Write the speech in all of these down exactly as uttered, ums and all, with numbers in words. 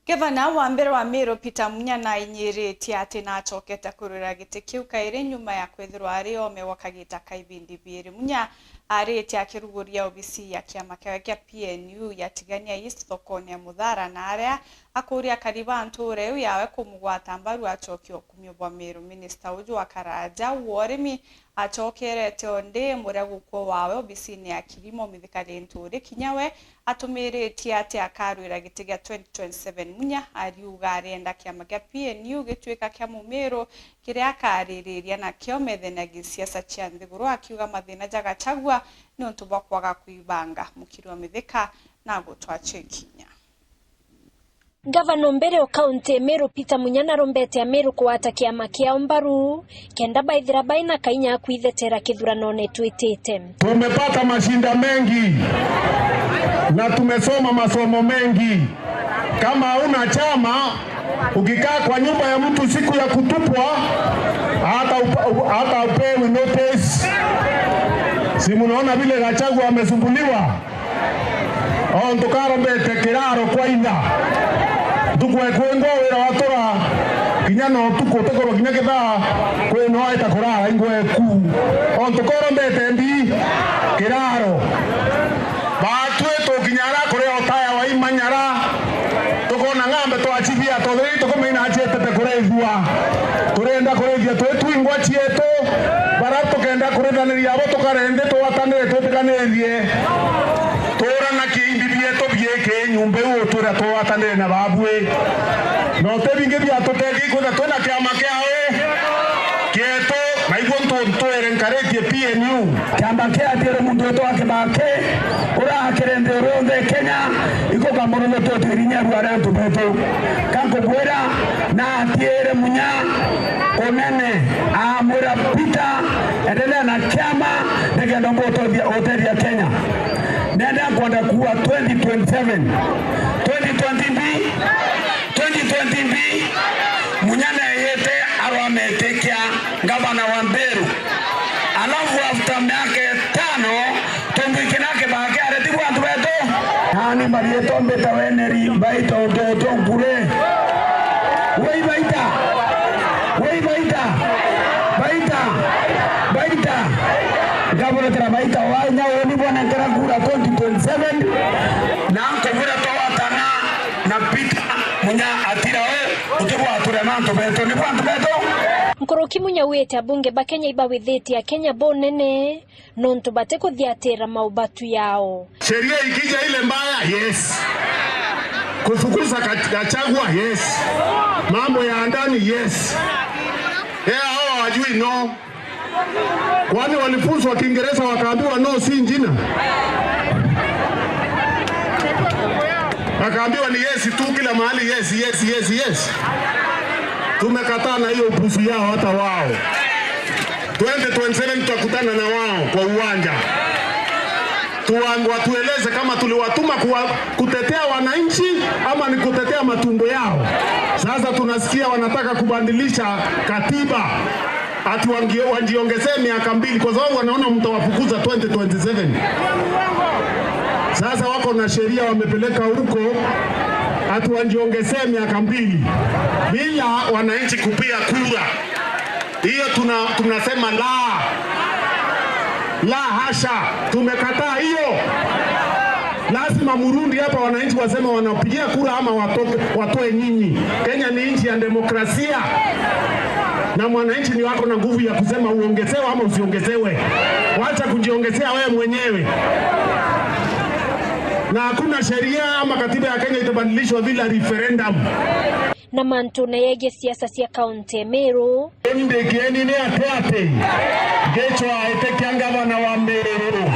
Gavana wa mbere wa Meru, Peter Munya, nainyiritie ati nacokete kurwira giti kiu kairi nyuma ya kwithirwa ari ome gwa kagita ka ibindi biiri. Munya aritie akiruguria obisi ya kiama kiawe kia P N U ya Tigania East thokone ya Muthara, na aria akuria akari ba ntuura iu yawe kumugwata mbaru acokie ukumio bwa Meru. Minista uju wa karaja wa urimi acokerete o ndi muria gukwo wawe obisine ya Kilimo Mithika Linturi, kinya we atumiritie ati akarwira giti gia twenty twenty-seven. Munya ariuga arienda kiama kia P N U gituika kia Mumiru kiria akaririria nakio methene ya gisiasa cia nthiguru, akiuga mathina ja Gachagua ni untu bwa kwaga kwibanga. Mukiri wa Mithika na gutwachia ikinya. Ngavana o mbere o kaunti ya Meru, Peter Munya, narombete Ameru kugwata kiama kiao mbaru, kenda baithira baina kainya ga kwithetera kithuranone twitite. Tumepata mashinda mengi na tumesoma masomo mengi. Kama hauna chama, ukikaa kwa nyumba ya mtu siku ya kutupwa, hata upa-, hata upewi notice. Si munaona vile Gachagua amesumbuliwa? O ntukarombete kiraro kwa itha. Ntuku ekwingwa wira wa tura, kinya no tuku tukorwo kinya kithaa, kwi no aita kurara ingwe ku. O ntukarombete ndi kiraro. Baatwi tukinya ara kuri otaya wa imanyara, tukona ng'ambe twachithia, tothiri tukumenya achietete kurithua. Turenda kurithia twi twingwa chietu, bara tukenda kurithaniria abo tukarende twatanire twitikanirie. Tuura na kiimbi bietu biiki nyumba iu utwira twatanire na babui. No ti bingi biatutethia ikwitha twina kiama kiao kietu, na igwo ntu twere nkaritie P N U. Kiama kia atire muntu wetu wa Kibaki, urakire nthi yonthe Kenya, ikugamurutha tutirinya rwa antu betu. Kankubwira, na atiire Munya unene, amwira, "Peter, endelea na kiama, nikenda mbutothia, utethia Kenya." Nenda nkwenda kuwa twenty twenty-seven. Twenty twenty mbi, twenty twenty mbi, Munya neeyite arwa metikia ngavana wa Mberu. Alafu after miaka itano, tumbikina Kibaki areti bwa antu betu. Nani mbarietwa mbita weneri, baita utoto nkure. Wei baita. Wei baita. Baita. Baita. Ngaburetera baita wa inya uni bwana nkera kura twenty twenty-seven. Na nkubura twatana na Peter Munya atira we, uti bwaturema antu betu, ni bwa antu betu. Nkuruki Munya augite abunge ba Kenya ibawithitie Akenya bunene nontu batikuthiatira maubatu yao. Sheria ikija ile mbaya, yes. Kufukuza Gach-, Gachagua, yes. Mambo ya ndani, yes. Eh, hao hawajui no. Kwani walifunzwa Kiingereza wakaambiwa no si jina? Akaambiwa ni yes tu kila mahali, yes, yes, yes, yes. Tumekataa na hiyo upuzi yao hata wao. Twenty twenty-seven tutakutana na wao kwa uwanja. Tuwa-, watueleze kama tuliwatuma kuwa-, kutetea wananchi ama ni kutetea matumbo yao. Sasa tunasikia wanataka kubadilisha katiba. Ati wangi-, wajiongezee miaka mbili kwa sababu wanaona mtawafukuza twenty twenty-seven. Sasa wako na sheria wamepeleka huko, ati wajiongezee miaka mbili bila wananchi kupiga kura. Hiyo tuna-, tunasema la. La hasha, tumekataa hiyo. Lazima murudi hapa, wananchi waseme wanapigia kura ama watoke, watoe nyinyi. Kenya ni nchi ya demokrasia, na mwananchi ni wako na nguvu ya kusema uongezewe ama usiongezewe. Wacha kujiongezea wewe mwenyewe, na hakuna sheria ama katiba ya Kenya itabadilishwa bila referendum. Na mantune yegie siasa cia kaunti ya Meru. Indi kieni ni ati ati ngicwaa iti kia ngavana wa Meru.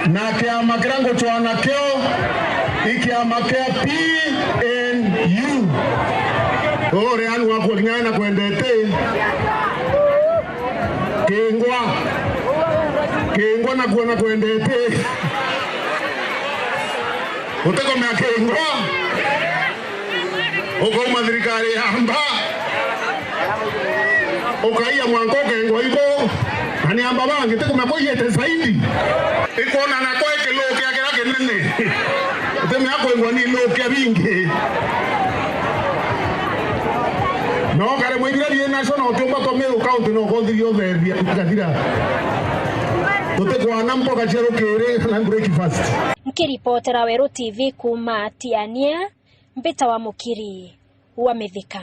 Na kiama kiria ngucwaa nakio i kiama kia P N U. Uria anu wakua kinya na kwendete. Kingwa. Kingwa nakuo na kwendete. Utikomea Kingwa. Ukauma thirikari ya mba. Ukaia mwanka ukengwa ibo. Na ni amba bangi, tikumea kuiyete zaidi. Ikwona na kwa ikiluu kia kiria nene. Utemea kwengwa ni loke bingi. No kare mwithira rie national utiumba twa Meru County no kothiri uthethia kathira. Tutikwana mboga cia rukiri na breakfast. Nkiripotera Weru T V kuuma Tiania, mbita wa Mukiri wa Mithika.